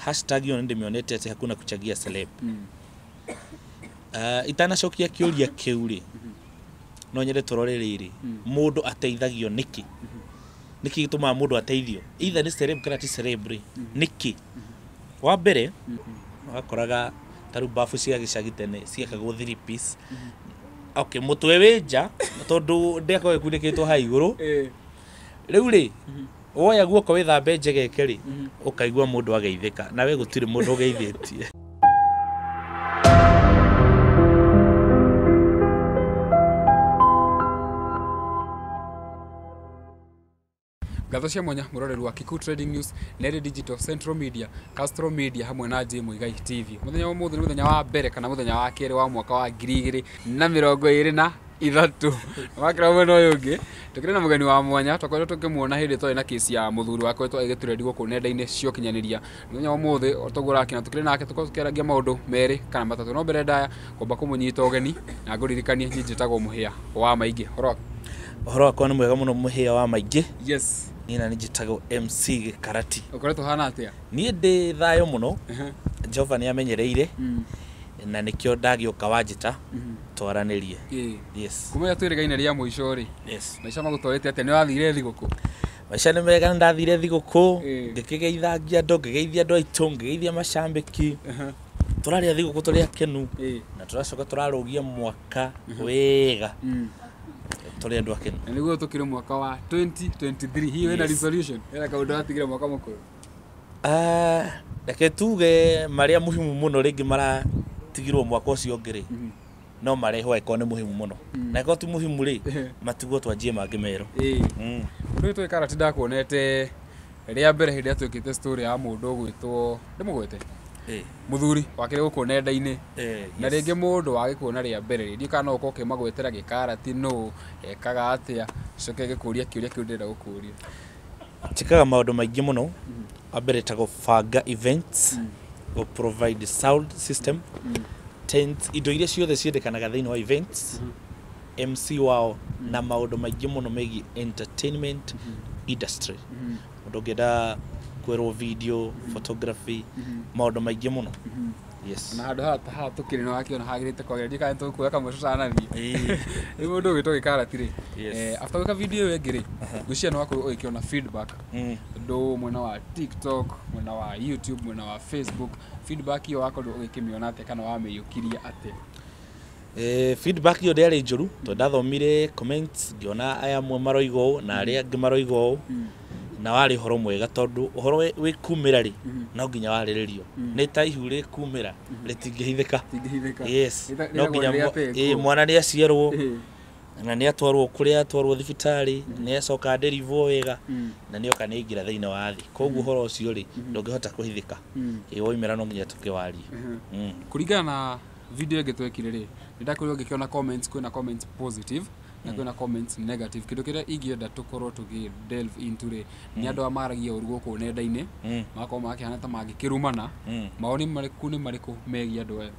Hashtag ĩyo nĩ ndĩmĩonete atĩ hakuna kuchagia celeb. Itanacokia kĩũria kĩu rĩ, no nyende tũrore rĩrĩ, mũndũ ateithagio nĩkĩ? Nĩkĩ gĩtũmaga mũndũ ateithio, either nĩ celeb kana ti celeb rĩ, nĩkĩ? Wa mbere, wakoraga ta rĩu babu cia gĩcagi tene ciakagwo three piece. Okay, mũtwe wĩ nja tondũ ndĩakoragwo ĩkunĩkĩtwo haha igũrũ. Rĩu rĩ, woya guoko wĩthambe njegeke rĩ, ũkaigua mũndũ ageithĩka, nawe gũtirĩ mũndũ ũgeithĩtie. Ngatho cia mwanya mũroreri wa Kikuyu Trading News, Neri Digital, Central Media, Castro Media hamwe na J Muigai TV. Mũthenya wa ũmũthĩ nĩ mũthenya wa mbere kana mũthenya wa kerĩ wa mwaka wa 2023. Wakĩra mwena ũyũ ũngĩ tũkĩrĩ na mũgeni wa mwanya, twakoretwo tũkĩmuona hĩndĩ twarĩ na kesi ya mũthuri wake wetwo agĩtũrendi gũkũ nenda-inĩ cia ũkinyanĩria. Mũthenya wa ũmũthĩ o toguo ũrakĩona tũkĩrĩ nake, tũkorwo tũkĩaragia maũndũ merĩ kana matatũ. No mbere ndaya kwamba kũmũnyita ũgeni na ngũririkanie niĩ njĩtagwo Mũhĩa wa Maingĩ. Ũhoro waku? Ũhoro wakwa nĩ mwega mũno, Mũhĩa wa Maingĩ. Yes. Niĩ na nĩ njĩtagwo MC Gĩkarati. Ũkoretwo hana atĩa? Niĩ ndĩ thayũ mũno, Jehova nĩ amenyereire, na nĩkĩo ndagĩũka wanjĩta twaranĩrie. Yes. Kuma rĩrĩa twĩrĩgaine rĩa mũico rĩ, Yes. maica magũtwarĩte atĩa? Nĩ wathire thigũkũ? Maica nĩ mega, nĩ ndathire thigũkũ, ngĩkĩgeithangia andũ, ngĩgeithia andũ aitũ, ngĩgeithia macambĩki. Tũrarĩa thigũkũ tũrĩ akenu, na tũracoka tũrarũgia mwaka wega, tũrĩ andũ akenu. Na nĩguo tũkĩrĩ mwaka wa 2023, hihi wĩna Yes. resolution? Hena kaũndũ watigire mwaka mũkũrũ? Reke tuge marĩa muhimu mũno rĩngĩ maratigirwo mwaka ũcio ũngĩ rĩ, no marehwo angĩkorwo nĩ muhimu mũno, na angĩkorwo ti muhimu rĩ, matigwo twanjie mangĩ merũ. Ũndũ ũyũ twĩkara ti ndakuonete rĩa mbere hĩndĩ ĩrĩa twĩkĩte story ya mũndũ ũgwĩtwo ndĩmũgwete mũthuri wakĩrĩ gũkũ nenda-inĩ, na rĩngĩ mũndũ wagĩkuona rĩa mbere rĩ, ndiũĩ kana no ũkorwo ũkĩmagwetera Gĩkarati nũ, ekaga atĩa, coke gĩkũria kĩũria kĩu ndĩrenda gũkũria. Njĩkaga maũndũ maingĩ mũno. Wa mbere ta gũbanga events, gũ provide sound system, tent, indo iria ciothe ciendekanaga thĩinĩ wa events, MC wao, na maũndũ maingĩ mũno megiĩ entertainment industry. Mũndũ ũngĩenda kwĩrwo video, photography, maũndũ maingĩ mũno. Yes. Na handũ haha haha tũkĩrĩ nĩ wakĩona hagĩrĩte kwagĩra, ndiũĩ kana nĩ tũkuoya kamwe tũtanathiĩ. Rĩu mũndũ ũgwĩtwo Gĩkarati rĩ, after gwĩka video ĩyo ĩngĩ rĩ, ngwĩciria nĩ wakorwo ũgĩkĩona feedback, tondũ mwena wa TikTok, mwena wa YouTube, mwena wa Facebook, feedback ĩyo wakorwo ũgĩkĩmĩona atĩa kana wamĩiyũkirie atĩa? Feedback ĩyo ndĩarĩ njũru, tondũ ndathomire comments ngĩona aya amwe maroiga ũũ na arĩa angĩ maroiga ũũ, na warĩ ũhoro mwega, tondũ ũhoro wĩ kumĩra rĩ, no nginya warĩrĩrio. Nĩ ta ihu rĩkumĩra, rĩtingĩhithĩka. Tingĩhithĩka. Yes. No Rĩragwo nginya rĩrĩa tenguo. Mwana nĩ aciarwo, na nĩ atwarwo kũrĩa atwarwo thibitarĩ, nĩ acoka nderivwo wega, na nĩ oka nĩ aingĩra thĩinĩ wa thĩ. Koguo ũhoro ũcio rĩ, ndũngĩhota kũhithĩka. Ĩ woimĩra no nginya tũkĩwarie. Kũringana na video ĩngĩ twekire rĩ, nĩ ndakorirwo ngĩkĩona comments, kwĩna comments positive na kwĩna comments negative. Kĩndũ kĩrĩa ingĩenda tũkorwo tũgĩ delve into rĩ, nĩ andũ aya maragia ũru gũkũ nenda-inĩ, magakorwo makĩhana ta mangĩkĩrumana. Mawoni marĩkũ nĩ marĩkũ megiĩ andũ aya?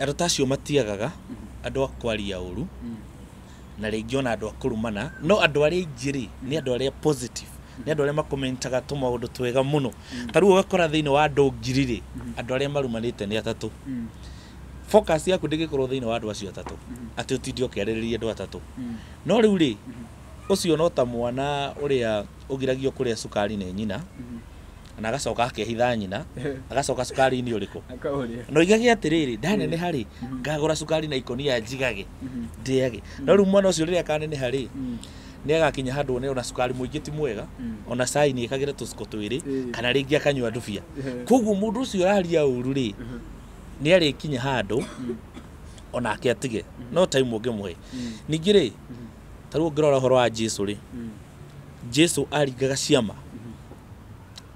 Andũ ta acio matiagaga andũ a kwaria ũru, na rĩngĩ ona andũ a kũrumana, no andũ arĩa aingĩ rĩ, nĩ andũ arĩa positive, nĩ andũ arĩa makomentaga tũmaũndũ twega mũno. Ta rĩu ũgakora thĩinĩ wa andũ 1000 rĩ, andũ arĩa marumanĩte nĩ atatũ. Focus yaku ndĩngĩkorwo thĩinĩ wa andũ acio atatũ, atĩ ũtinde ũkĩarĩrĩria andũ atatũ. No rĩu rĩ, ũcio no ta mwana ũrĩa ũgiragio kũrĩa cukari nĩ nyina, na agacoka akehitha nyina, agacoka cukari-inĩ ũrĩkũ? Akaũrĩa. No igage atĩrĩrĩ, ndaneneha rĩ, ngagũra cukari na ikonia njigage ndĩage. No rĩu mwana ũcio rĩrĩa akaneneha rĩ, nĩ agakinya handũ one ona cukari mũingĩ ti mwega, ona cai nĩ ĩkagĩra tũciko twĩrĩ, kana rĩngĩ akanyua ndubia. Koguo mũndũ ũcio ũraria ũru rĩ, nĩ arĩkinya handũ onake atige, no time ũngĩmũhe. Ningĩ rĩ, ta rĩu ũngĩrora ũhoro wa Jesu rĩ, Jesu aringaga ciama,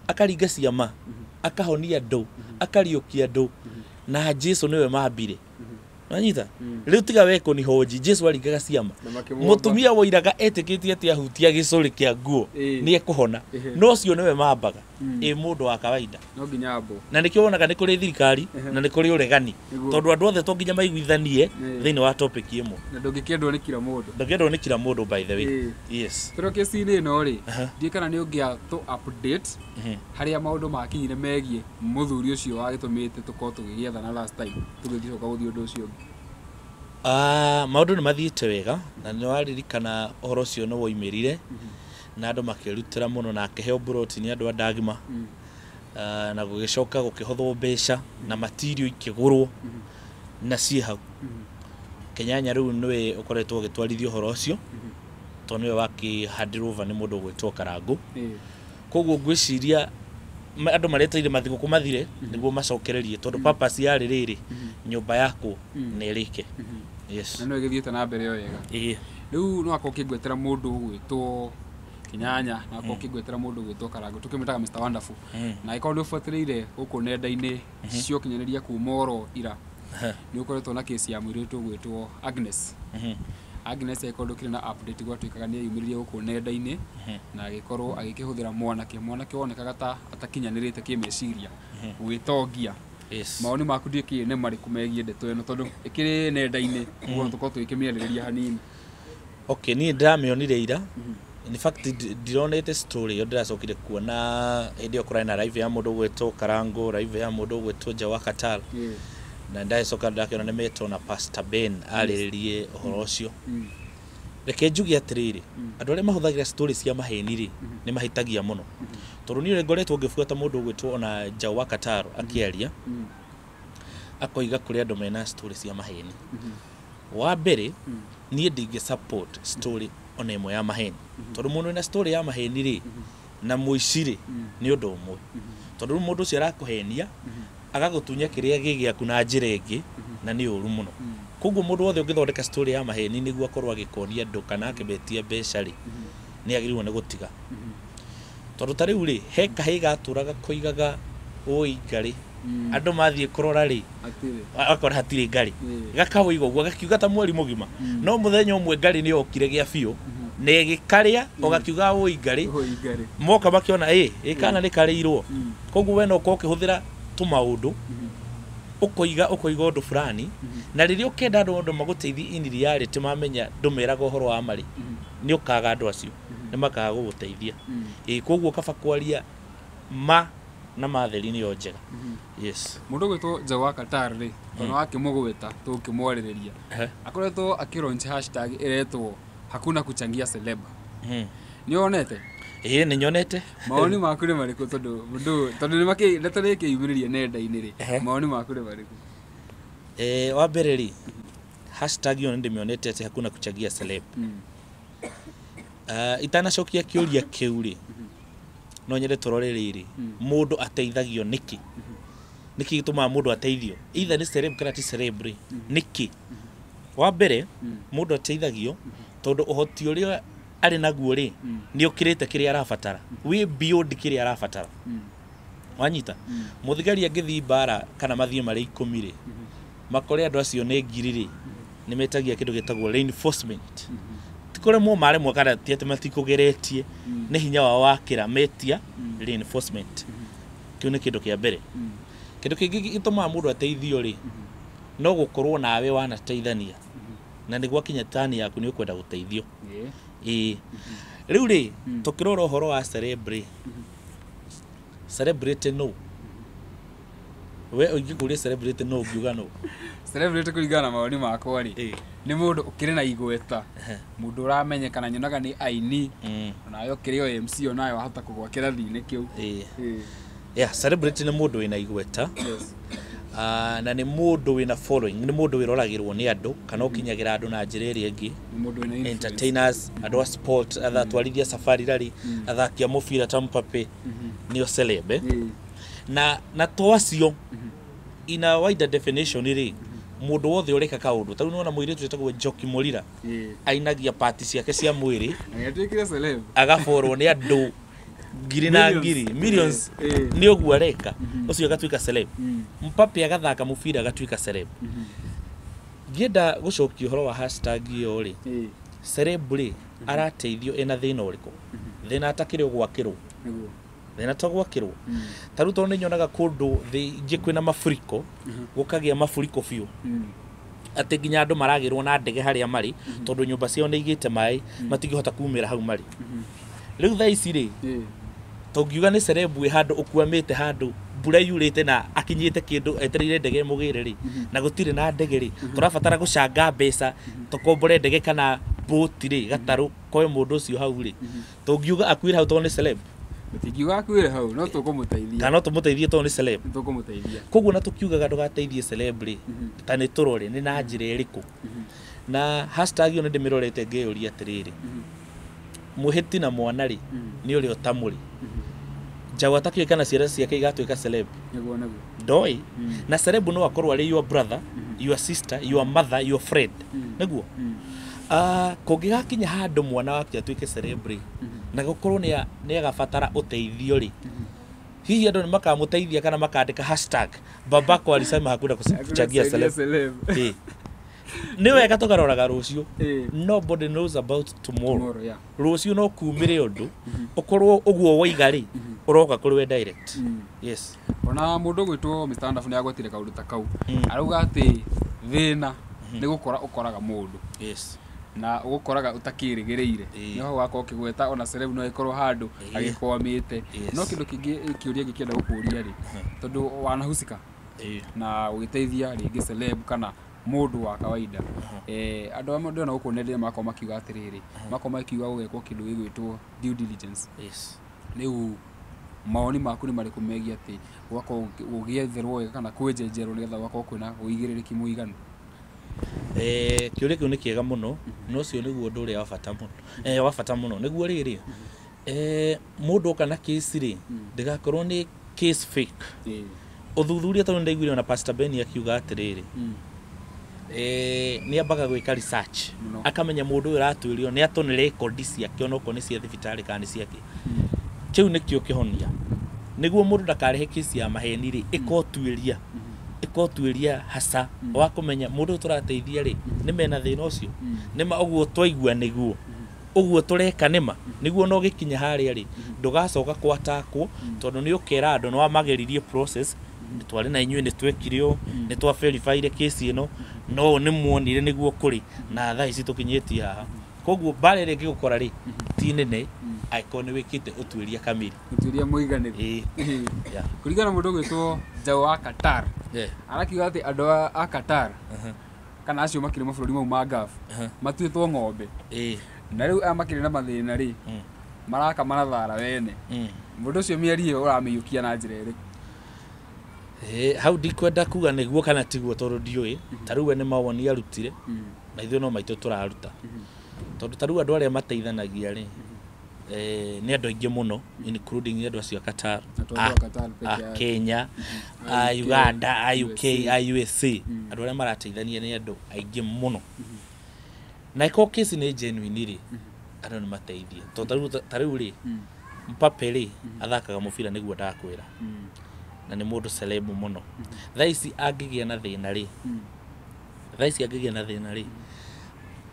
akaringa ciama, akahonia andũ, akariũkia andũ, na Jesu nĩwe mambire. Wanyita? Rĩu tiga we kũnihoji, Jesu aringaga ciama. Na makĩmwamba. Mũtumia woiraga etĩkĩtie atĩ ahutia gĩcũrĩ kĩa nguo nĩ ekũhona, no ũcio nĩwe mambaga. Ĩ mũndũ wa kawaida. No nginya ambo. Na nĩkĩo wonaga nĩ kũrĩ thirikari na nĩ kũrĩ ũregani. Tondũ andũ othe to nginya maiguithanie thĩinĩ wa topic ĩmwe. Na ndũngĩkĩendwo nĩ kila mũndũ. Ndũngĩendwo nĩ kila mũndũ, by the way. Yes. Tũrĩ kesi-inĩ ĩno rĩ, ndiĩ kana nĩ ũngĩa tũ update harĩa maũndũ makinyire megiĩ mũthuri ũcio wagĩtũmĩte tũkorwo tũgĩgĩethana last time tũgĩcoka gũthiĩ ũndũ ũcio ũngĩ. Maũndũ nĩ mathiĩte wega na nĩ waririkana ũhoro ũcio nĩ woimĩrire na andũ makĩrutĩra mũno na akĩheo mburoti nĩ andũ a Ndagima. Na gũgĩcoka gũkĩhothwo mbeca na matirio ikĩgũrwo na ciĩ hau. Kenyanya rĩu nĩwe ũkoretwo ũgĩtwarithia ũhoro ũcio tondũ nĩwe wakĩhandĩrwo over nĩ mũndũ ũgwĩtwo Karangũ. Koguo ngwĩciria andũ maretereire mathigũkũ mathire nĩguo macokererie tondũ purpose yarĩ rĩrĩ nyũmba yakwo na ĩrĩke. Yes. Na no ĩgĩthiĩte na mbere o wega. Rĩu no akorwo ũkĩngwetera mũndũ ũgwĩtwo Kenyanya na akorwo ũkĩngwetera mũndũ ũgwĩtwo Karangũ tũkĩmwĩtaga Mr Wonderful. Na angĩkorwo nĩ ũbuatĩrĩire gũkũ nenda-inĩ cia ũkinyanĩria kuma oro ira nĩ ũkoretwo na kesi ya mũirĩtu ũgwĩtwo Agnes. Agnes angĩkorwo ndũkĩrĩ na update gwatuĩkaga nĩ eyumĩririe gũkũ nenda-inĩ na agĩkorwo agĩkĩhũthĩra mwanake wonekaga ta atakinyanĩrĩte kĩmeciria gwĩtongia. Mawoni maku ndiĩkĩĩ nĩ marĩkũ megiĩ ndeto ĩno tondũ ĩkĩrĩ nenda-inĩ ũguo tũkorwo tũgĩkĩmĩarĩrĩria hanini. Okay, niĩ ndĩramĩonire ira. In fact ndironete story ĩyo, ndĩracokire kuona hĩndĩ ĩyo kũrarĩ na live ya mũndũ ũgwĩtwo Karango, live ya mũndũ ũgwĩtwo Jawa Katal. Na ndacoka ndakĩona nĩ metwo na Pastor Ben arĩrĩrie ũhoro ũcio. Reke njuge atĩrĩrĩ, andũ arĩa mahũthagĩra story cia maheni rĩ, nĩ mahĩtagia mũno. Tondũ niĩ ngoretwo ngĩbuata mũndũ ũgwĩtwo ona Jawa Katal akĩaria, akoiga kũrĩ andũ mena story cia maheni. Wa mbere, niĩ ndingĩ support story ona ĩmwe ya maheni. Tondũ mũndũ wĩna story ya maheni rĩ, na mũici rĩ, nĩ ũndũ ũmwe. Tondũ rĩu mũndũ ũcio arakũhenia, agagũtunya kĩrĩa gĩ gĩaku na njĩra ĩngĩ, na nĩ ũru mũno. Koguo mũndũ wothe ũngĩthondeka story ya maheni nĩguo akorwo agĩkonia andũ kana akĩmetia mbeca rĩ, nĩ agĩrĩirwo nĩ gũtiga. Tondũ ta rĩu rĩ, he kahĩĩ gatũraga koigaga ũi ngarĩ. Andũ mathiĩ kũrora rĩ, akora hatirĩ ngarĩ. Gakaũiga ũguo gakiuga ta mweri mũgima. No mũthenya ũmwe ngarĩ nĩ yokire gĩa biũ na ĩgĩkarĩa ũgakiuga ũi ngarĩ. Moka makĩona ĩ kana nĩ karĩirwo. Koguo we no ũkorwo ũkĩhũthĩra tũmaũndũ ũkoiga ũndũ fulani na rĩrĩa ũkenda andũ magũteithie in reality mamenya ndũmeraga ũhoro wa marĩ nĩ ũkaga andũ acio nĩ makaga gũgũteithia. Koguo kaba kwaria ma na matheri nĩyo njega. Yes. Mũndũ ũgwĩtwo Jawa Katar rĩ, tondũ wakĩmũgweta tũkĩmwarĩrĩria akoretwo akĩlaunch hashtag ĩretwo hakuna kuchangia celeb. Nĩ wonete? Ĩĩ nĩ nyonete. Mawoni maku nĩ marĩkũ tondũ mũndũ tondũ nĩ makĩ ndeto nĩ ĩkĩyumĩrĩria nenda-inĩ rĩ, mawoni maku nĩ marĩkũ? Wa mbere rĩ, hashtag ĩyo nĩ ndĩmĩonete atĩ hakuna kuchangia celeb. Itanacokia kĩũria kĩu rĩ, no nyende tũrore rĩrĩ, mũndũ ateithagio nĩkĩ? Nĩkĩ gĩtũmaga mũndũ ateithio? Either nĩ celeb kana ti celeb rĩ, nĩkĩ? Wa mbere, mũndũ ateithagio tondũ ũhoti ũrĩa arĩ naguo rĩ, nĩ ũkĩrĩte kĩrĩa arabatara. Wĩ beyond kĩrĩa arabatara. Wanyita? Mũthigari angĩthiĩ mbara kana mathiĩ marĩ 10 rĩ, makore andũ acio nĩ ngiri rĩ, nĩ metagia kĩndũ gĩtagwo reinforcement. Ti kũremwo maremwo kana ti atĩ matikũgeretie, nĩ hinya wao wakĩra metia reinforcement. Kĩu nĩ kĩndũ kĩa mbere. Kĩndũ kĩngĩ gĩtũmaga mũndũ ateithio rĩ, no gũkorwo nawe wanateithania. Na nĩ gwakinya tani yaku nĩ ũkwenda gũteithio. Ĩĩ. Rĩu rĩ, tũkĩrora ũhoro wa celebrity. Celebrity no. We ũngĩkũria celebrity no ũngiuga no. Celebrity kũringana na mawoni makwa rĩ, nĩ mũndũ ũkĩrĩ na igweta, mũndũ ũramenyekana nyonaga nĩ aini, onawe ũkĩrĩ o MC onawe wahota kũgwa kĩrathi-inĩ kĩu. Yeah, celebrity nĩ mũndũ wĩna igweta. Na nĩ mũndũ wĩna following, nĩ mũndũ wĩroragĩrwo nĩ andũ kana ũkinyagĩra andũ na njĩra ĩrĩa ĩngĩ. Entertainers, andũ a sport, atwarithia safari rally, athaki a mũbira ta Mbappe, nĩo celeb. Na to acio in a wider definition rĩ, mũndũ wothe ũreka kaũndũ. Ta rĩu nĩwona mũirĩtu wĩtagwo Njoki Mũrira, ainagia pati ciake cia mwĩrĩ, agaborwo nĩ andũ ngiri na ngiri, millions, nĩ ũguo areka, ũcio agatuĩka celeb. Mbappe agathaka mũbira agatuĩka celeb. Ngĩenda gũcokia ũhoro wa hashtag ĩyo rĩ, celeb rĩ, arateithio ena thĩna ũrĩkũ? Thĩna atakĩrĩ ũgwakĩrwo. Thĩna to gwakĩrwo. Ta rĩu tondũ nĩ nyonaga kũndũ thĩ ingĩ kwĩna mafuriko, gũkagĩa mafuriko biũ, atĩ nginya andũ maragĩrwo na ndege harĩa marĩ, tondũ nyũmba ciao nĩ igĩte maĩ, matingĩhota kumĩra hau marĩ. Rĩu thaa ici rĩ, tũngiuga nĩ celeb wĩ handũ ũkuamĩte handũ mbura yurĩte na akinyĩte kĩndũ etereire ndege ĩmũgĩre rĩ, na gũtirĩ na ndege rĩ, tũrabatara gũcanga mbeca tũkombore ndege kana bũti rĩ, gatarũ koe mũndũ ũcio hau rĩ, tũngiuga akuire hau tondũ nĩ celeb? Tũtingiuga akuire hau, no tũkũmũteithia. Kana no tũmũteithie tondũ nĩ celeb? Nĩ tũkũmũteithia. Koguo na tũkiugaga ndũgateithie celeb rĩ, ta nĩ tũrore nĩ na njĩra ĩrĩkũ. Na hashtag ĩyo nĩ ndĩmĩrorete ngĩyũria atĩrĩrĩ, mwĩhĩti na mwana rĩ, nĩ ũrĩa ũtamũrĩ njaũ atakĩũĩ kana ciana ciake igatuĩka celeb. Nĩguo nĩguo. Ndoĩ. Na celeb no akorwo arĩ your brother, your sister, your mother, your friend. Nĩguo. Kũngĩgakinya handũ mwana wake atuĩke celeb rĩ, na gũkorwo nĩ agabatara ũteithio rĩ, hihi andũ nĩ makamũteithia kana makandĩka hashtag babako alisema hakuna kuchangia celeb? Celeb. Ĩ. Nĩ wega tũkaroraga rũciũ. Eh. Nobody knows about tomorrow. Tomorrow, yeah. Rũciũ no kumĩre ũndũ ũkorwo ũguo woiga rĩ, ũroka kũrĩ we direct. Yes. Ona mũndũ ũgwĩtwo Mr. Wonderful nĩ agwetire kaũndũ ta kau. Arauga atĩ thĩna nĩ gũkora ũkoraga mũndũ na ũgũkoraga ũtakĩrĩgĩrĩire. Ĩĩ. Nĩho wakorwo ũkĩgweta ona celeb no ĩkorwo handũ agĩkwamĩte. No kĩndũ kĩngĩ, kĩũria ngĩkĩenda gũkũria rĩ, tondũ wanahusika na ũgĩteithia rĩngĩ celeb kana mũndũ wa kawaida, andũ amwe ndĩrona gũkũ nenda-inĩ makorwo makiuga atĩrĩrĩ, makorwo makiuga gũgekwo kĩndũ gĩgwĩtwo due diligence. Rĩu mawoni maku nĩ marĩkũ megiĩ atĩ gũgakorwo gũgĩetherwo wega kana kwĩnjenjerwo nĩgetha gũgakorwo kwĩna ũigĩrĩrĩki mũiganu? Kĩũria kĩu nĩ kĩega mũno, na ũcio nĩguo ũndũ ũrĩa wa bata mũno, wa bata mũno nĩguo rĩrĩ, mũndũ oka na case rĩ, ndĩgakorwo nĩ case fake. Ũthuthuria, tondũ nĩndaiguire ona Pastor Ben akiuga atĩrĩrĩ, nĩ ambaga gwĩka research. Mũno. Akamenya mũndũ ũyũ ũratuĩrio nĩ atũ nĩ rekondi ciake, onokorwo nĩ cia thibitarĩ kana nĩ ciake. Kĩu nĩkĩo kĩhonia nĩguo mũndũ ndakarehe kesi ya maheni rĩ, ĩkotuĩria ĩkotuĩria haca wa kũmenya mũndũ ũyũ tũrateithia rĩ, nĩ mena thĩna ũcio, nĩma ũguo twaigua nĩguo ũguo tũreka, nĩma nĩguo no gĩkinya harĩa rĩ, ndũgacoka kwatakwo, tondũ nĩ ũkera andũ nĩ wamageririe process, twarĩ na inyuĩ, nĩ twekire ũũ, nĩ twa verifyire kesi ĩno, no ũũ nĩ muonire nĩguo kũrĩ na thaa ici tũkinyĩtie haha. Koguo mbara ĩrĩa ĩngĩgũkora rĩ, ti nene angĩkorwo nĩ wĩkĩte ũtuĩria kamiri. Ũtuĩria mũiganĩru. Ĩĩ, yeah. Kũringana na mũndũ ũgwĩtwo Njaũ wa Qatar, arakiuga atĩ andũ a Qatar kana acio makĩrĩ mabũrũri mau ma Gulf matuĩtwo ng'ombe, na rĩu aya makĩrĩ na mathĩna rĩ, maraka na thara wene. Mũndũ ũcio mĩario ĩyo ũramĩiyũkia na njĩra ĩrĩkũ? Hau ndikwenda kuga nĩguo kana tiguo, tondũ ndiũĩ. Ta rĩu we nĩ mawoni arutire, na ithuĩ no maitũ tũraruta, tondũ ta rĩu andũ arĩa mateithanagia rĩ, nĩ andũ aingĩ mũno, including andũ acio a Qatar, Na to andũ a Qatar peke a yake. Kenya, A a UK, Uganda, a UK, USA. a USA. Andũ arĩa marateithania nĩ andũ aingĩ mũno, na ĩkorwo kesi nĩ genuine rĩ, andũ nĩ mateithie, tondũ ta rĩu rĩ, Mbappe rĩ, athakaga mũbira, nĩguo ndakwĩra, na nĩ mũndũ celeb mũno. Thaa ici angĩgĩa na thĩna rĩ, thaa ici angĩgĩa na thĩna rĩ,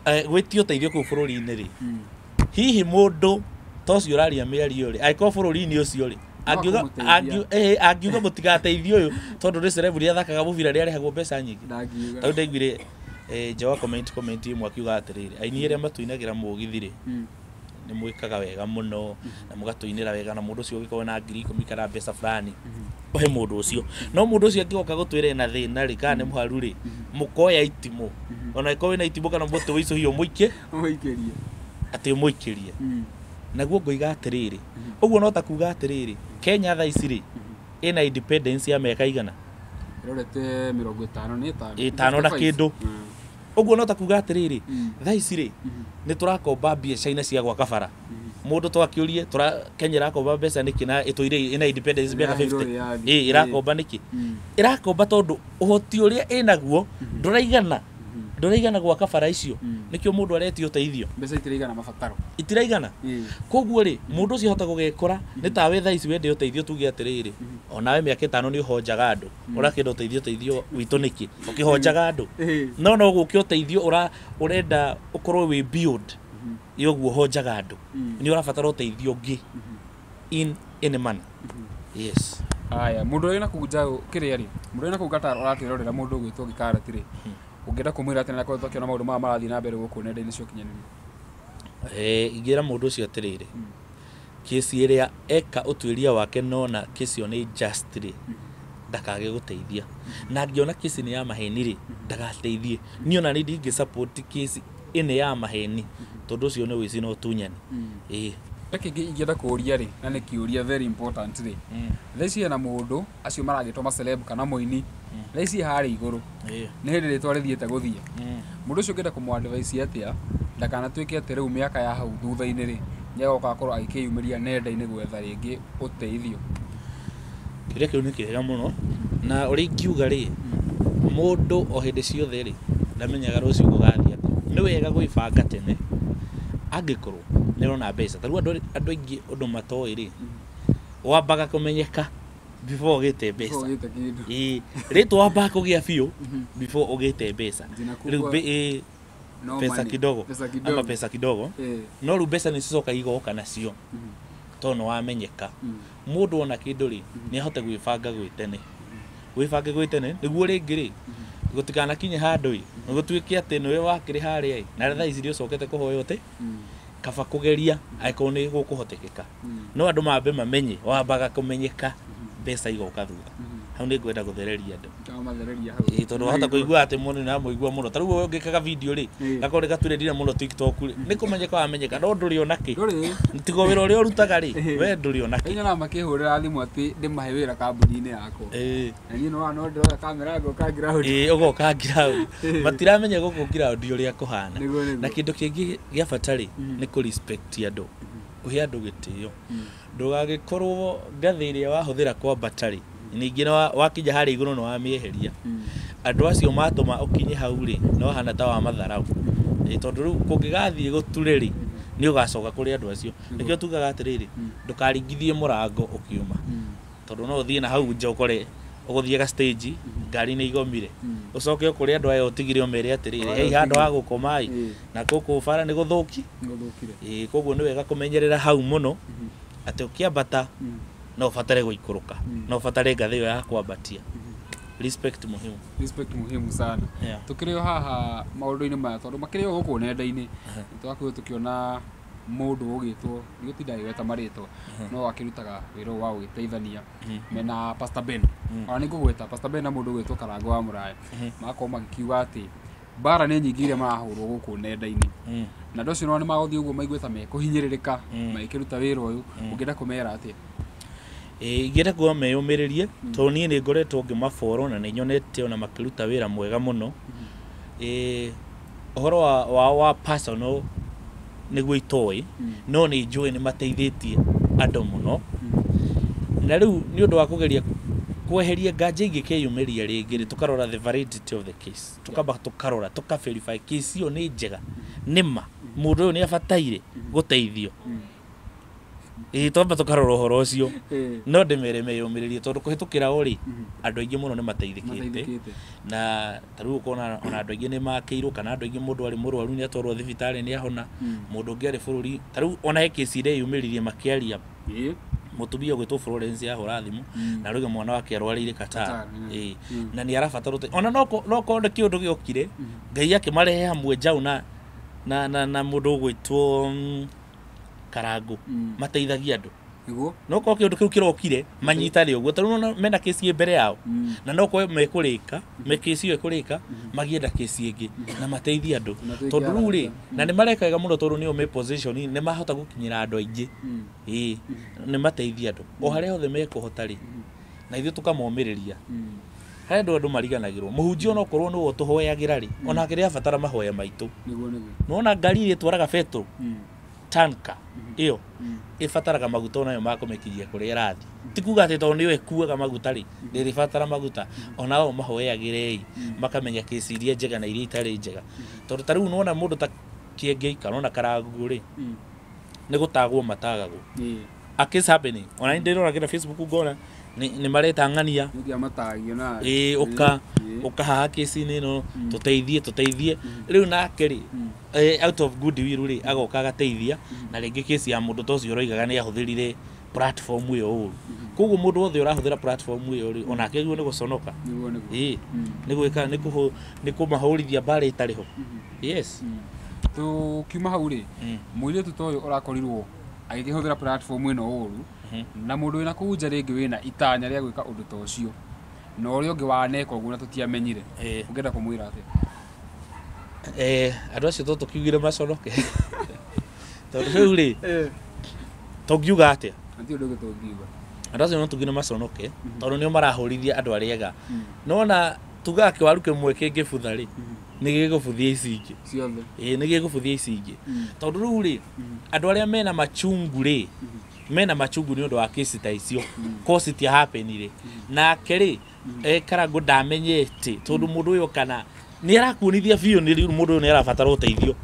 gwĩtio ũteithio kũu bũrũri-inĩ rĩ, hihi mũndũ ta ũcio ũraria mĩario rĩ, angĩkorwo bũrũri-inĩ ũcio rĩ, angiuga kũmũteithia. angiuga mũtigateithie ũyũ tondũ nĩ celeb, nĩ athakaga mũbira, nĩ arĩhagwo mbeca nyingĩ? Ndangiuga. Tarĩu ndaiguire nja wa comment ĩmwe akiuga atĩrĩrĩ, aini arĩa matũinagĩra mũgithi rĩ, nĩ mwĩkaga wega mũno na mũgatũinĩra wega, na mũndũ ũcio ũngĩkorwo na 10,000 kana mbeca fulani ũhe mũndũ ũcio, no mũndũ ũcio angĩgoka gũtwĩra ena thĩna rĩ, kana nĩ mũharu rĩ, mũkoya itimũ, ona ĩkorwo wĩna itimũ kana mũtĩ wĩicũhio, mũikie. Mũikĩrie. Atĩ ũmũikĩrie. Naguo ngoiga atĩrĩrĩ, ũguo no ta kuga atĩrĩrĩ, Kenya thaa ici rĩ, ĩna independence ya mĩaka igana? Ĩrorete 55. Ĩtano na 55. kĩndũ. Ũguo no ta kuga atĩrĩrĩ, thaa ici rĩ, nĩ tũrakomba mbia China cia gwaka bara. Mũndũ twakĩũrie, tũra Kenya ĩrakomba mbeca nĩkĩ na ĩtũire ĩna independence mĩaka Ĩraheirwo 50? wĩyathi. Ĩ, ĩrakomba nĩkĩ? Ĩrakomba tondũ ũhoti ũrĩa ĩnaguo ndũraigana gwaka bara icio. Nĩkĩo mũndũ aretio ũteithio. Mbeca itiraigana mabataro. Itiraigana. Koguo rĩ, mũndũ ũcio ahota gũgekora nĩ tawe thaa ici wende ũteithio, tuge atĩrĩrĩ, onawe mĩaka 5 nĩ ũhonjaga andũ, ũrakĩenda ũteithio witũ nĩkĩ ũkĩhonjaga andũ? No gũke ũteithio ũrenda ũkorwo wĩ beyond ya ũguo ũhonjaga andũ. Nĩ ũrabatara ũteithio ũngĩ in any manner. Yes. Aya, mundu ũrĩa wĩna kũu nja kĩrĩa rĩ, mũndũ ũrĩa wĩna kũu Qatar ũratwĩrorera mũndũ ũgwĩtwo Gĩkarati rĩ, ũngĩenda kũmwĩra atĩa na akoretwo akĩona maũndũ maya marathiĩ na mbere gũkũ nenda-inĩ cia ũkinyanĩria? Ingĩra mũndũ ũcio atĩrĩrĩ, kesi ĩrĩa eka ũtuĩria wake nona kesi ĩyo nĩ just rĩ, ndakage gũteithia. Na angĩona kesi nĩ ya maheni rĩ, ndagateithie. Niĩ ona niĩ ndingĩ support kesi ĩno ya maheni, tondũ ũcio nĩ ũici na ũtunyani. Ĩĩ. Kĩngĩ ingĩenda kũũria rĩ, na nĩ kĩũria very important rĩ, thaa ici hena mũndũ acio maragĩtwo maceleb kana mũini, thaa ici harĩa igũrũ, nĩ hĩndĩ rĩtwa rĩthiĩte gũthiĩ. Mũndũ ũcio ũngĩenda kũmũ advise atĩa ndakanatuĩke atĩ rĩu mĩaka ya hau thutha-inĩ rĩ, nĩagoka akorwo agĩkĩyumĩria nenda-inĩ gwetha rĩngĩ ũteithio? Kĩũria kĩu nĩ kĩega mũno, na ũrĩa ingiuga rĩ, mũndũ o hĩndĩ ciothe rĩ, ndamenyaga rũciũ gũgathiĩ atĩa. Nĩ wega gwĩbanga tene, angĩkorwo nĩ ũrona mbeca. Ta rĩu andũ aingĩ ũndũ matoĩ rĩ, wambaga kũmenyeka before ũgĩte mbeca. Ĩĩ, rĩtwa wambaga kũgĩa biũ before ũgĩte mbeca. Rĩu pesa kidogo ama pesa kidogo, no rĩu mbeca nĩ cicoka igoka nacio tondũ nĩ wamenyeka. Mũndũ ona kĩndũ rĩ, nĩ ahote gwĩbanga gwĩ tene. Wĩbange gwĩ tene nĩguo rĩngĩ rĩ, gũtikanakinye handũ ĩ, gũtuĩke atĩ nĩwe wakĩrĩ harĩa ĩ, na thaa ici nĩũcokete kũhoya ũte, kaba kũgeria angĩkorwo nĩ gũkũhotekeka. No andũ mambe mamenye, wambaga kũmenyeka mbeca igoka thutha. Hau nĩ ngwenda gũthereria andũ. Ĩĩ, tondũ wahota kũigua atĩ mũndũ nĩaramũigua mũno. Ta rĩu ũyũ ũngĩkaga video rĩ, gakorwo nĩ gaturendire mũno TikTok rĩ, nĩ kũmenyeka wamenyeka, no ndũrĩ ona kĩ. Tiga wĩra ũrĩa ũrutaga rĩ, we ndũrĩ ona kĩ. Nyonaga makĩhũrĩra thimũ atĩ ndĩmahe wĩra kambuni-inĩ yakwa. Na niĩ no ndĩroya kamera ngoka ground. Ĩĩ, ũgoka ground. Matiramenya gũkũ ground ũrĩa kũhana. Na kĩndũ kĩngĩ gĩa bata rĩ, nĩ kũ respect andũ. Kũhe andũ gĩtĩo. Ndũgagĩkorwo ngathĩ ĩrĩa wahũthĩra kwambata rĩ, ningĩ wakinya harĩa igũrũ nĩ wamĩeheria. Andũ acio matũma ũkinye hau rĩ, no hana ta wa matharau. Tondũ rĩu kũngĩgathiĩ gũture rĩ, nĩ ũgacoka kũrĩ andũ acio. Nĩkĩo tugaga atĩrĩrĩ, ndũkaringithie mũrango ũkiuma. Tondũ no ũthiĩ na hau nja ũkore ũgũthiaga stage, ngari nĩ igomire. Ũcoke ũkore andũ aya ũtigire ũmere atĩrĩrĩ, hei handũ ha gũkoma ĩ, na gũkũ bara nĩ gũthũki. Ĩĩ, koguo nĩ wega kũmenyerera hau mũno, atĩ ũkĩambata no ũbatare gũikũrũka, no ũbatare ngathĩ ĩyo ya kwambatia. Respect muhimu. Respect muhimu sana. Tukĩrĩ o haha maũndũ-inĩ maya tondũ makĩrĩ o gũkũ nenda-inĩ, nĩtwakorirwo tũkĩona mũndũ ũgĩtwo, ndigũtinda ngĩgweta marĩtwa, no akĩrutaga wĩra ũyũ wa gũgĩteithania mena Pastor Ben. Ona nĩngũgweta Pastor Ben na mũndũ ũgwĩtwo Karango wa Mũraya. Magakorwo magĩkiuga atĩ mbara nĩ nyingĩ iria marahũrwo gũkũ nenda-inĩ. Na andũ acio nao nĩmagũthiĩ ũguo maigue ta mekũhinyĩrĩrĩka magĩkĩruta wĩra ũyũ. Ũngĩenda kũmera atĩa? Ingĩenda kuga meyũmĩrĩrie, tondũ niĩ nĩ ngoretwo ngĩmaborwo na nĩ nyonete ona makĩruta wĩra mwega mũno. Ũhoro wao wa personal nĩguo itoĩ, no nĩ njũĩ nĩ mateithĩtie andũ mũno. Na rĩu nĩ ũndũ wa kũgeria kweheria nganja ingĩkĩyumĩria rĩngĩ rĩ, tũkarora the validity of the case. Tũkamba tũkarora, tũka verify case ĩyo nĩ njega, nĩ ma, mũndũ ũyũ nĩ abataire gũteithio. Ĩĩ, twamba tũkarora ũhoro ũcio. No ndĩmere meyũmĩrĩrie tondũ kũhĩtũkĩra o rĩ, andũ aingĩ mũno nĩ mateithĩkĩte. Na ta rĩu ũkona ona andũ aingĩ nĩ makĩirwo, kana andũ aingĩ mũndũ arĩ mũrwaru nĩ atwarwo thibitarĩ nĩ ahona, mũndũ ũngĩ arĩ bũrũri. Ta rĩu ona he case ireyumĩririe makĩaria, mũtumia ũgwĩtwo Florence ahũra thimũ, na arauga mwana wake arwarĩire Qatar. Ĩĩ, na nĩ arabatara ũteithio. Ona no korwo nĩ kĩũndũ gĩokire, Ngai akĩmarehe hamwe Njaũ na mũndũ ũgwĩtwo Karango, mateithagia andũ. No korwo kĩũndũ kĩu kĩrokire, manyitane ũguo. Ta rĩu nĩwona mena kesi mbere yao, na no korwo mekũrĩka, me kesi ĩyo ĩkũrĩka, magienda kesi ĩngĩ, na mateithie andũ. Tondũ rĩu rĩ, na nĩ mareka wega mũno tondũ nĩo me position, nĩ mahota gũkinyĩra andũ aingĩ. Ĩĩ, nĩ mateithie andũ. O harĩa hothe mekũhota rĩ, na ithuĩ tũkamomĩrĩria. Harĩ andũ mariganagĩrwo. Mũhunjia onokorwo nĩwe ũtũhoyagĩra rĩ, onake nĩ abatara mahoya maitũ. Nĩwona ngari iria ĩtwaraga betũrũ, tanka ĩyo ĩbataraga maguta onayo ma kũmĩkinyia kũrĩa ĩrathiĩ. Ti kuga atĩ tondũ nĩyo ĩkuaga maguta rĩ, ndĩrĩbatara maguta. Onao mahoyagĩre ĩ, makamenya kesi iria njega na iria itarĩ njega. Tondũ ta rĩu nĩwona mũndũ ta Kĩengei kana ona Karango rĩ, nĩ gũtagwo matagagwo. A case happening. Ona nĩ ndĩroragĩra Facebook ngona nĩ mareta ng'ania. Ĩĩ, ũka haha kesi-inĩ ĩno, tũteithie. Rĩu nake rĩ, out of goodwill rĩ, agoka agateithia, na rĩngĩ kesi ya mũndũ ta ũcio ũroigaga nĩ ahũthĩrire platform ĩyo ũru. Koguo mũndũ wothe ũrahũthĩra platform ĩyo rĩ, onake agĩrĩirwo nĩ gũconoka. Nĩguo nĩguo. Ĩĩ, nĩ gwĩka nĩ kũmahũrithia mbara ĩtarĩ ho. Yes. Tũkiuma hau rĩ, mũirĩtu ta ũyũ ũrakorirwo agĩkĩhũthĩra platform ĩno ũru, na mũndũ wĩna kũu nja rĩngĩ wĩna itanya rĩa gwĩka ũndũ ta ũcio, na ũrĩa ũngĩ waneka ũguo na tũtiamenyire, ũngĩenda kũmwĩra atĩa? Andũ acio to tũkiugire maconoke. Tondũ rĩu rĩ, tũngiuga atĩa? Hatirĩ ũndũ ũngĩ tũngiuga. Andũ acio no tugire maconoke tondũ nĩo marahũrithia andũ arĩa ega. Nona tugaga kĩwaru kĩmwe kĩngĩbutha rĩ, nĩ gĩgũbuthia ici ingĩ. Ciothe. Ĩĩ, nĩ gĩgũbuthia ici ingĩ. Tondũ rĩu rĩ, andũ arĩa mena machungu rĩ, mena machungu nĩ ũndũ wa kesi ta icio, kosi ti happenire. Nake rĩ, Karangũ ndamenyete tondũ mũndũ ũyũ kana nĩ arakuonithia biũ nĩ rĩu mũndũ ũyũ nĩ arabatara ũteithio.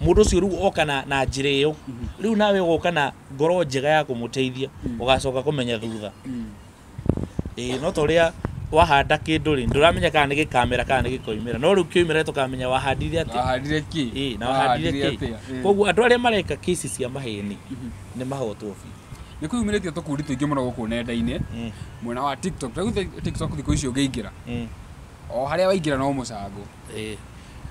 Mũndũ ũcio rĩu oka na njĩra ĩyo, rĩu nawe ũgoka na ngoro njega ya kũmũteithia, ũgacoka kũmenya thutha. Ĩĩ, no ta ũrĩa wahanda kĩndũ rĩ, ndũramenya kana nĩ gĩkamera kana nĩ gĩkoimĩra, no rĩu kĩoimĩra tũkamenya wahandire atĩa. Wahandire kĩ? Ĩĩ, na wahandire kĩ? Koguo andũ arĩa mareka kesi cia maheni nĩ mahotwo biũ. Nĩ kwĩyumĩrĩtie tũkundi tũingĩ mũno gũkũ nenda-inĩ, mwena wa TikTok. Rĩu TikTok thikũ ici ũngĩingĩra, o harĩa waingĩra no mũcango.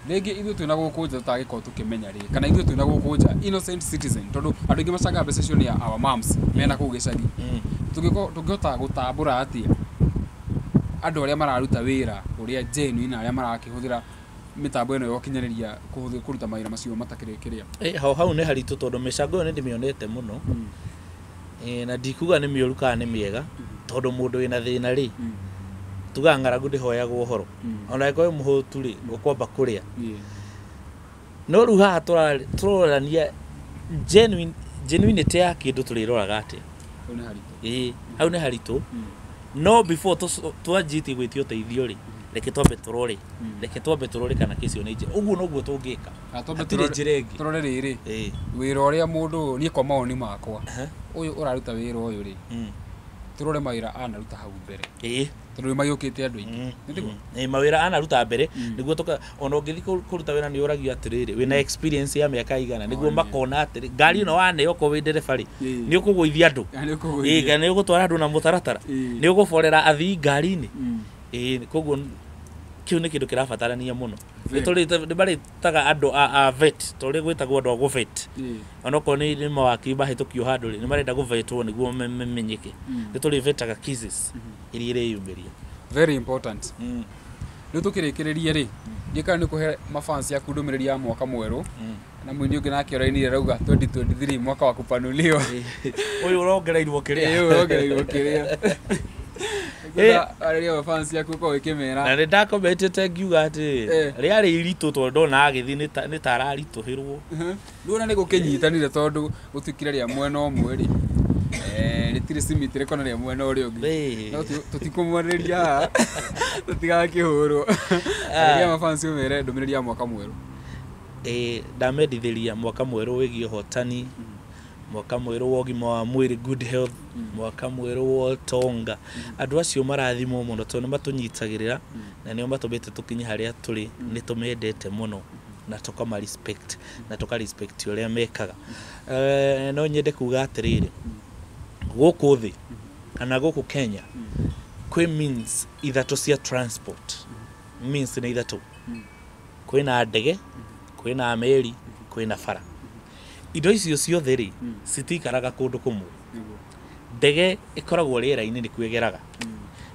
Rĩngĩ ithuĩ twĩna gũkũ nja tũtangĩkorwo tũkĩmenya rĩ, kana ithuĩ twĩna gũkũ nja innocent citizen, tondũ andũ aingĩ macangaga mbeca icio nĩ our moms mena kũu gĩcagi. Tũngĩhota gũtambũra atĩa andũ arĩa mararuta wĩra ũrĩa genuine na arĩa marakĩhũthĩra mĩtambo ĩno ya ũkinyanĩria kũruta mawĩra macio matakĩrĩ kĩrĩa? Hau hau nĩ haritũ tondũ mĩcango ĩyo nĩ ndĩmĩonete mũno. Na ndikuga nĩ mĩũru kana nĩ mĩega, tondũ mũndũ wĩna thĩna rĩ, tugaga ng'aragu ndĩhoyagwo ũhoro. Ona angĩkorwo wĩ mũhũtu rĩ, ũkwamba kũrĩa. No rĩu haha tũrorania genuinity ya kĩndũ tũrĩroraga atĩa? Hau nĩ haritũ. Ĩĩ, hau nĩ haritũ. No before twanjĩtie gwĩtia ũteithio rĩ, reke twambe tũrore. Reke twambe tũrore kana kesi ĩyo nĩ njega. Ũguo noguo tũngĩka. Hatirĩ njĩra ĩngĩ. Tũrore rĩrĩ. Wĩra ũrĩa mũndũ ũyũ, niĩ kwa mawoni makwa, ũyũ ũraruta wĩra ũyũ rĩ, tũrore mawĩra anaruta hau mbere. Tondũ nĩ magĩũkĩte andũ aingĩ. Nĩ tiguo? Mawĩra anaruta mbere, nĩguo ona ũngĩthiĩ kũruta wĩra nĩ ũragio atĩrĩrĩ, wĩna experience ya mĩaka igana, nĩguo makona atĩrĩ, ngari ĩno waneo okorwo wĩ ndereba rĩ, nĩ ũkũgũithia andũ. Nĩ ũkũgũithia. Kana nĩ ũgũtwara andũ na mũtaratara. Nĩ ũgũborera athii ngari-inĩ. Koguo kĩu nĩ kĩndũ kĩrabatarania mũno. Nĩ marĩtaga andũ a vet, ta ũrĩa gwĩtagwo andũ a gũvet. Onokorwo nĩ mawakiri mahĩtũkio handũ rĩ, nĩ marenda gũvetwo nĩguo mamenyeke. Nĩ tũrĩvetaga cases iria ireyumĩria. Very important. Rĩu tũkĩrĩkĩrĩria rĩ, ndiũĩ kana nĩ ũkũhe mafans aku ndũmĩrĩri ya mwaka mwerũ, na mũini ũngĩ nake ũrainire arauga 2023 mwaka wa kũpanuliwa. Ũyũ ũrongereirwo kĩrĩa? Ũyũ ũrongereirwo kĩrĩa. Ngwenda arĩria mafans aku ũkorwo ũkĩmera. Na nĩ ndakomentete ngiuga atĩ rĩarĩ iritũ tondũ ndona agĩthiĩ nĩ ta araritũhĩrwo. Ndũrona nĩ gũkĩnyitanire tondũ gũtuĩkire rĩa mwena ũmwe rĩ. Rĩtirĩ symmetry kana rĩa mwena ũrĩa ũngĩ. No tũtikũmwarĩria haha. Tũtigakĩhũrwo. Arĩria mafans ũmere ndũmĩrĩri ya mwaka mwerũ. Ndamendithĩria mwaka mwerũ wĩgiĩ ũhotani, mwaka mwerũ wa ũgima wa mwĩrĩ, good health, mwaka mwerũ wa ũtonga. Andũ acio marathimwo mũno tondũ nĩ matũnyitagĩrĩra na nĩo matũmĩte tũkinye harĩa tũrĩ, nĩ tũmendete mũno na tũkama respect na tũka respect ũrĩa mekaga. No nyende kuga atĩrĩrĩ, gũkũ thĩ kana gũkũ Kenya kwĩ means ithatũ cia transport. Means nĩ ithatũ. Kwĩna ndege, kwĩna meri, kwĩna bara. Indo icio ciothe rĩ, citikaraga kũndũ kũmwe. Ndege ĩkoragwo rĩera-inĩ nĩkuo ĩgeraga.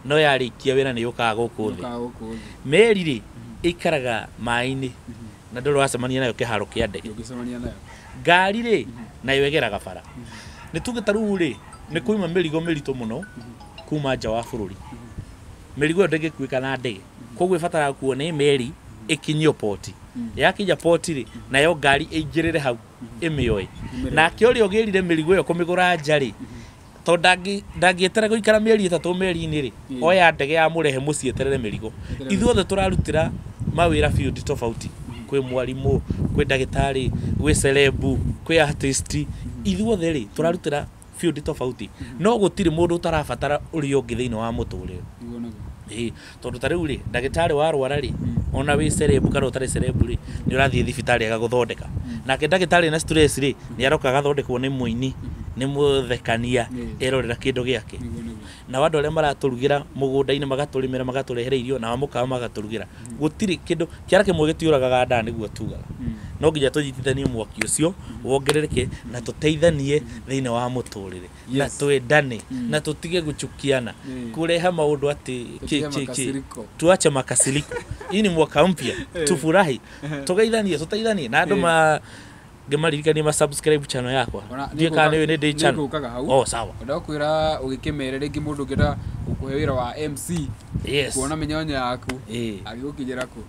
No yarĩkia wĩra nĩ yũkaga gũkũ thĩ. Meri rĩ, ĩikaraga maĩ-inĩ na ndũrĩ wacemania nayo kĩharo kĩa ndege. Ngari rĩ, nayo ĩgeraga bara. Nĩ tuge ta rĩu rĩ, nĩ kuuma mĩrigo mĩritũ mũno kuma nja wa bũrũri. Mĩrigo ĩyo ndĩngĩkuĩka na ndege. Koguo ĩbataraga kuo nĩ meri ĩkinyio poti. Yakinya poti rĩ, nayo ngari ĩingĩrĩre hau ĩmĩoe. Nake ũrĩa ũgĩrire mĩrigo ĩyo kũmĩgũra nja rĩ, tondũ ndangĩeterera gũikara mĩeri 3 meri-inĩ rĩ, oya ndege ya mũrehe mũciĩ eterere mĩrigo. Ithuothe tũrarutĩra mawĩra field tofauti. Kwĩ mwarimũ, kwĩ ndagĩtarĩ, gwĩ celeb, kwĩ artist. Ithuothe rĩ, tũrarutĩra field tofauti. No gũtirĩ mũndũ ũtarabatara ũrĩa ũngĩ thĩinĩ wa mũtũrĩre. Tondũ ta rĩu rĩ, ndagĩtarĩ warwara rĩ, ona wĩ celeb kana ũtarĩ celeb rĩ, nĩ ũrathiĩ thibitarĩ agagũthondeka. Nake ndagĩtarĩ na stress rĩ, nĩ aroka agathondekwo nĩ mũini. Nĩ mũthekania erorera kĩndũ gĩake. Na andũ arĩa maratũrugĩra mũgũnda-inĩ, magatũrĩmĩra, magatũrehera irio, na mũkawa magatũrugĩra, gũtirĩ kĩndũ kĩara kĩmwe gĩtiũragaga nda, nĩguo tugaga. No nginya tũnyitithanie mwaki ũcio wongerereke na tũteithanie thĩinĩ wa mũtũrĩre na twendane na tũtige gũchukiana, kũreha maũndũ atĩ Tũtige makasiriko. Tuache makasiriko. Hii ni mwaka mpya, tufurahi, tugeithanie, tũteithanie na andũ ma ngĩmaririkanie ma subscribe channel yakwa. Ndiũĩ kana nĩ ndĩ channel. Nĩngũkaga hau. Oh, sawa. Ndakwĩra ũgĩkĩmere rĩngĩ mũndũ ũngĩenda gũkũhe wĩra wa MC, kuona mĩnyonyo yaku, agĩgũkinyĩra kũ?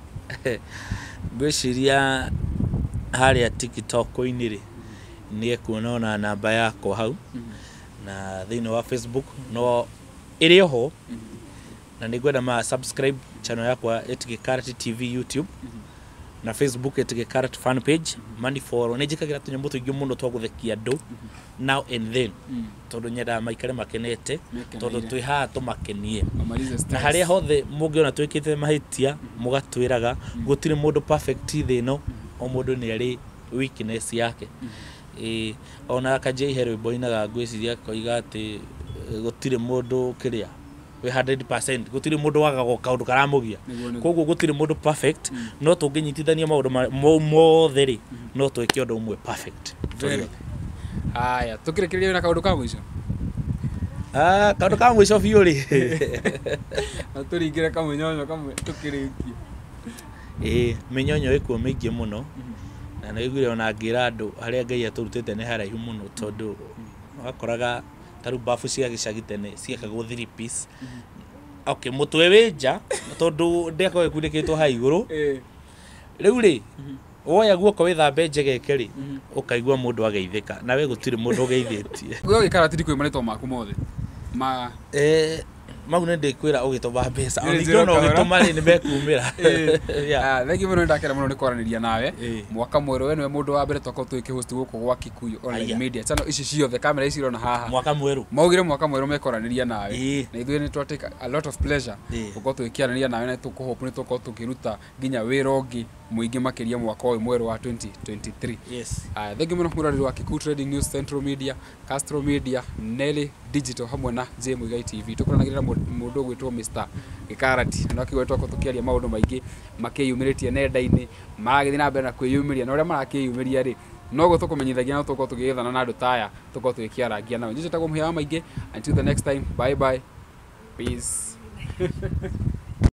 Ngwĩciria harĩa TikTok-inĩ rĩ, nĩ ekuona ona namba yakwa hau, na thĩinĩ wa Facebook no ĩrĩ oho, na nĩ ngwenda ma subscribe channel yakwa ĩtige Karati TV YouTube na Facebook ĩtige Karati fan page, mani follow. Nĩ njĩkagĩra tũnyamũ tũingĩ mũno twa gũthekia andũ now and then, tondũ nyendaga maikare makenete, tondũ Mekeneire. twĩ haha tũmakenie Mamalize na stress. harĩa hothe mũngĩona twĩkĩte mahĩtia mũgatwĩraga. Gũtirĩ mũndũ perfect thĩ ĩno, o mũndũ nĩ arĩ weakness yake. Ĩĩ, ona Kajei he rwĩmbo ainaga, ngwĩciria koiga atĩ gũtirĩ mũndũ kĩrĩa wĩ 100%, gũtirĩ mũndũ wagaga kaũndũ karamũgia. Nĩguo. Koguo gũtirĩ mũndũ perfect, no tũngĩnyitithania maũndũ mothe rĩ, no twĩke ũndũ ũmwe perfect. Very. Haya, tũkĩrĩkĩrĩria na kaũndũ ka mũico. Ah, kaũndũ ka mũico biũ rĩ, Na tũringĩre kamũnyonyo kamwe tũkĩrĩkie. Ĩĩ, mĩnyonyo ĩkuo mĩingĩ mũno, na nĩ iguire ona ngĩra andũ harĩa Ngai atũrutĩte nĩ haraihu mũno, tondũ wakoraga ta rĩu babu cia gĩcagi tene ciakagwo three piece. Okay, mũtwe wĩ nja tondũ ndĩakoragwo ĩkunĩkĩtwo ha igũrũ. Rĩu rĩ, woya guoko wĩthambe njegeke rĩ, ũkaigua mũndũ ageithĩka, nawe gũtirĩ mũndũ ũgeithĩtie. Gwe ũgĩkara tiri kwĩ marĩtwa maku mothe ma Mau nĩ ndĩkwĩra ũgĩtũma mbeca. Nĩ Ona ningĩ njĩra ona kahora. ũgĩtũma rĩ, nĩ mekumĩra. Yeah. Ah, thengiũ mũno, nĩndakena mũno nĩ kwaranĩria nawe. Mwaka mwerũ, we nĩwe mũndũ wa mbere twakorwo tũgĩkĩhost gũkũ gwa Kikuyu Online Aya. Media channel ici ciothe, kamera ici irona haha. Mwaka mwerũ. Maugire mwaka mwerũ mekwaranĩria nawe, na ithuĩ nĩ twa take a lot of pleasure gũkorwo tũgĩkĩaranĩria nawe, na tũkũhope nĩ tũgũkorwo tũkĩruta nginya wĩra ũngĩ mũingĩ makĩria mwaka ũyũ mwerũ wa 2023. Yes. Aya, thengiũ mũno mwĩroreri wa Kikuyu Trading News, Central Media, Castro Media, Nelly Digital hamwe na J Muigai TV. Tũkoranagĩrĩra mũndũ ũgwĩtwo Mr Gĩkarati, na no kĩgwe twakorwo tũkĩaria maũndũ maingĩ makĩyumĩrĩtie nenda-inĩ, maragĩthiĩ na mbere na kwĩyumĩria, na ũrĩa marakĩyumĩria rĩ, noguo tũkũmenyithagia, no tũkorwo tũgĩgĩthana na andũ ta aya, tũkorwo tũgĩkĩarangia nao. Njĩtagwo Mũhĩa wa Maingĩ. Until the next time, bye bye, peace.